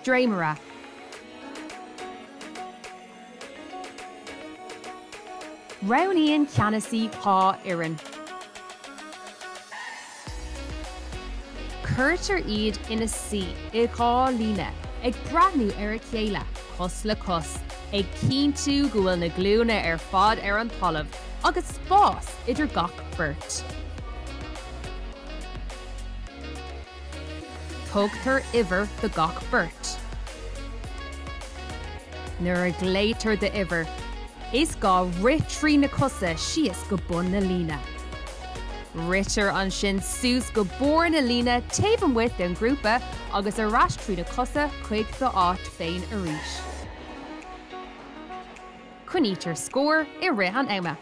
Dréimire. Roghnaíonn ceannasaí 2 fhoireann. Cuirtear iad ina suí i 2 líne ag breathnú ar a chéile, cos le cos, ag cinntiú go bhfuil na glúine ar fad ar an talamh agus spás idir gach beirt. Tugtar uimhir do gach beirt. Nuair a ghlaoitear d'uimhir, is gá rith trí na cosa síos go bun na líne. Ritear ansin suas go barr na líne taobh amuigh den ghrúpa agus ar ais trí na cosa chuig d'áit féin arís. Coinnítear scór i rith an ama.